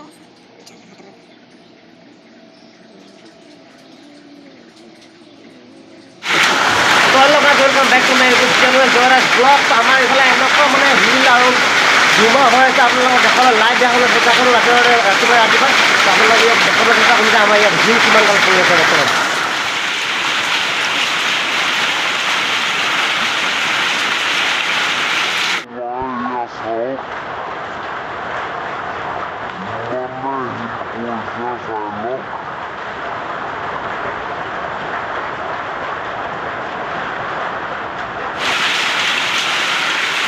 Welcome back to my YouTube channel Joyraj blog. আমাৰ এইফালে এনেকুৱা মানে শিল আৰু ধুমুহা হৈ আছে, আপোনালোকক দেখাবলৈ লাইভ দেখাবলৈ চেষ্টা কৰোঁ। ৰাতিপুৱা ৰাতিপুৱা ৰাতিপুৱা আপোনালোকে ইয়াত দেখাবলৈ চেষ্টা কৰিম যে আমাৰ ইয়াত শিল কিমান কাল পৰি আছে বৰ্তমান।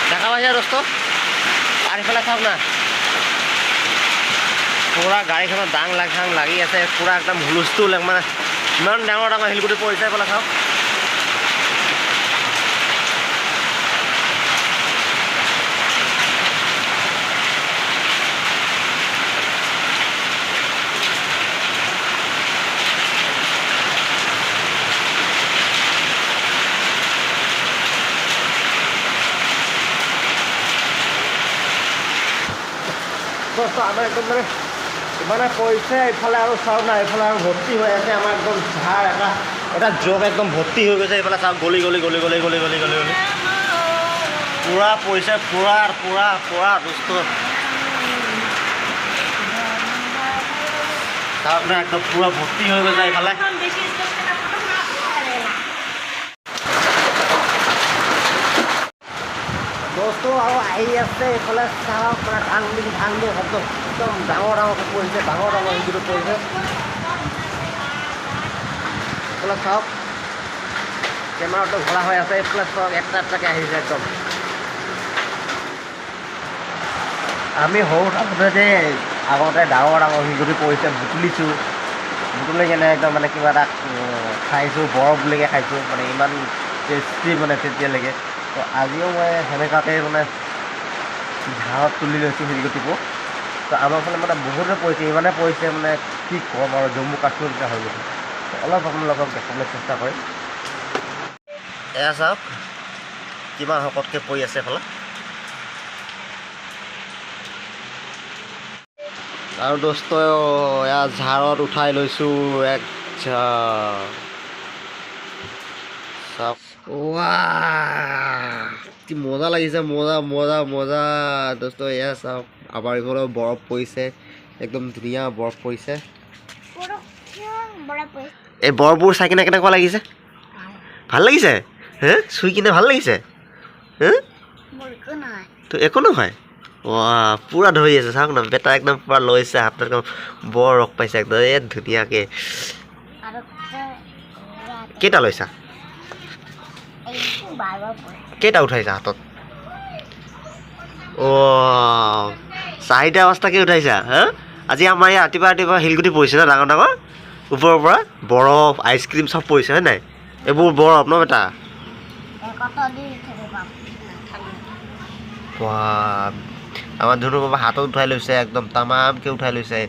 দেখা পাইছে দোস্ত, আৰু ইফালে চাওক না, পুৰা গাড়ীখনত ডাং লাগ চাং লাগি আছে, পুৰা একদম হুলস্থুল, মানে ইমান ডাঙৰ ডাঙৰ শিলগুটি পৰিছে। এইফালে চাওক, দোস্ত, আমাৰ একদম মানে ইমানে পৰিছে এইফালে। আৰু চাওক না, এইফালে আৰু ভৰ্তি হৈ আছে আমাৰ একদম ঝাৰ এটা এটা জগ একদম ভৰ্তি হৈ গৈছে। এইফালে চাওক, গলি গলি গলি গলি গলি গলি গলি গলি পুৰা পৰিছে, পুৰা পুৰা পুৰা। দোস্ত, চাওক না, একদম পুৰা ভৰ্তি হৈ গৈছে এইফালে। দোস্ত, আৰু আহি আছে এইফালে চাওক, মানে ধাং দিং ধাং দিং শব্দ, একদম ডাঙৰ ডাঙৰকৈ পৰিছে, ডাঙৰ ডাঙৰ শিলগুটি পৰিছে। এইফালে চাওক, কেমেৰাটো ভৰা হৈ আছে। এইফালে চাওক, এটা এটাকৈ আহিছে একদম। আমি সৰু থাকোঁতে যে আগতে ডাঙৰ ডাঙৰ শিলগুটি পৰিছে, বুটলিছোঁ, বুটলি কেনে একদম মানে কিবা এটা খাইছোঁ, বৰফ বুলিকে খাইছোঁ, মানে ইমান টেষ্টি মানে তেতিয়ালৈকে। তো আজিও মই সেনেকুৱাকৈ মানে ঝাৰত তুলি লৈছোঁ শিলগুটিবোৰ। তো আমাৰ ফালে মানে বহুতে পৰিছে, ইমানে পৰিছে মানে কি ক'ম আৰু, জম্মু কাশ্মীৰ নিচিনা হৈ গৈছে। তো অলপ আপোনালোকক দেখাবলৈ চেষ্টা কৰিম। এয়া চাওক, কিমান শকতকৈ পৰি আছে এইফালে। আৰু দোস্ত, এয়া ঝাৰত উঠাই লৈছোঁ এক চাওক, কি মজা লাগিছে, মজা মজা মজা। দোস্ত, এয়া চাওক, আমাৰ এইফালে বৰফ পৰিছে, একদম ধুনীয়া বৰফ পৰিছে। এই বৰফবোৰ চাই কিনে কেনেকুৱা লাগিছে? ভাল লাগিছে? হে, চুই কিনে ভাল লাগিছে? হে, তো একো নহয়। পুৰা ধৰি আছে, চাওক না, বেটা একদম পুৰা লৈছে হাতত, একদম বৰ ৰস পাইছে একদম, এই ধুনীয়াকৈ। কেইটা লৈছা? কেইটা উঠাইছা হাতত? অ', চাৰিটা পাঁচটাকে উঠাইছা? হা, আজি আমাৰ ইয়াত ৰাতিপুৱা ৰাতিপুৱা শিলগুটি পৰিছে ন, ডাঙৰ ডাঙৰ, ওপৰৰ পৰা বৰফ, আইচক্ৰীম চব পৰিছে, হয় নাই? এইবোৰ বৰফ ন বেটা? আমাৰ ধুনু বাবা হাতত উঠাই লৈছে, একদম তামামকৈ উঠাই লৈছে।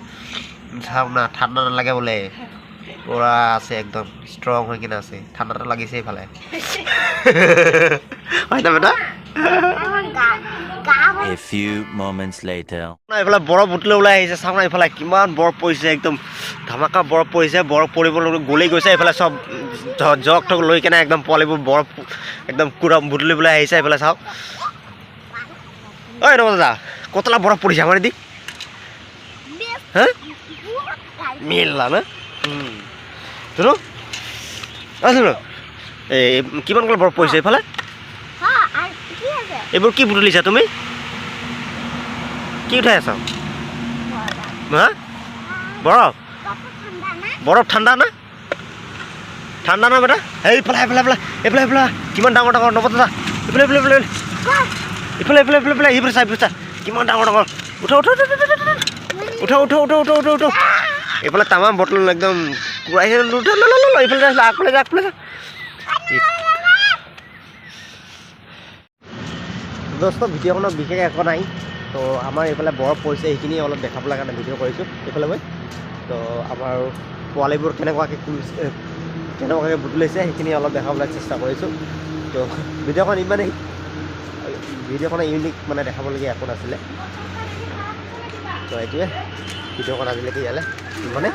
চাওক না, ঠাণ্ডা নালাগে বোলে, পুৰা আছে একদম ষ্ট্ৰং হৈ কিনে আছে। ঠাণ্ডাটো লাগিছে এইফালে, হয় না বেটা? A few moments later. এইফালে বৰফ বুটলে ওলাই আহিছে, চাওক না, এইফালে কিমান বৰফ পৰিছে, একদম ধামাকা বৰফ পৰিছে। বৰফ পৰিবলৈ গলি গৈছে এইফালে, চব জগ থগ লৈ কেনে একদম পোৱালিবোৰ বৰফ একদম কুৰা বুটলিবলৈ আহিছে। এইফালে চাওক। ঐ নৱ দাদা, কতলা বৰফ পৰিছে আমাৰ এদিক? হা, মিলা না ধুনু? ধুনু, এই কিমান কাল বৰফ পৰিছে এইফালে? এইবোৰ কি বুটলিছা তুমি? কি উঠাই আছা? হা, বৰফ। বৰফ ঠাণ্ডা না? ঠাণ্ডা না বেটা? এইফালে এইফালে এইফালে এইফালে এইফালে, কিমান ডাঙৰ ডাঙৰ। নৱ দাদা, এইফালে এইফালে এইফালে ইফালে এইফালে এইফালে এইফালে, এইফালে চাই, এইফালে চা, কিমান ডাঙৰ ডাঙৰ। উঠা উঠা উঠা উঠা উঠা উঠা উঠা উঠা উঠা। এইফালে তামাম বটল একদম কুৰাইছে। উঠা, ল ল, এইফালে যা, আগফালে যা, আগফালে যা। দোস্ত, ভিডিঅ'খনত বিশেষ একো নাই। তো আমাৰ এইফালে বৰফ পৰিছে, সেইখিনি অলপ দেখাবলৈ কাৰণে ভিডিঅ' কৰিছোঁ এইফালে মই। তো আমাৰ পোৱালিবোৰ কেনেকুৱাকৈ কেনেকুৱাকৈ বুটলিছে, সেইখিনি অলপ দেখাবলৈ চেষ্টা কৰিছোঁ। তো ভিডিঅ'খন ইমানেই, ভিডিঅ'খনে ইউনিক মানে দেখাবলগীয়া একো নাছিলে। তো এইটোৱে ভিডিঅ'খন আজিলৈকে ইয়ালৈ ইমানে।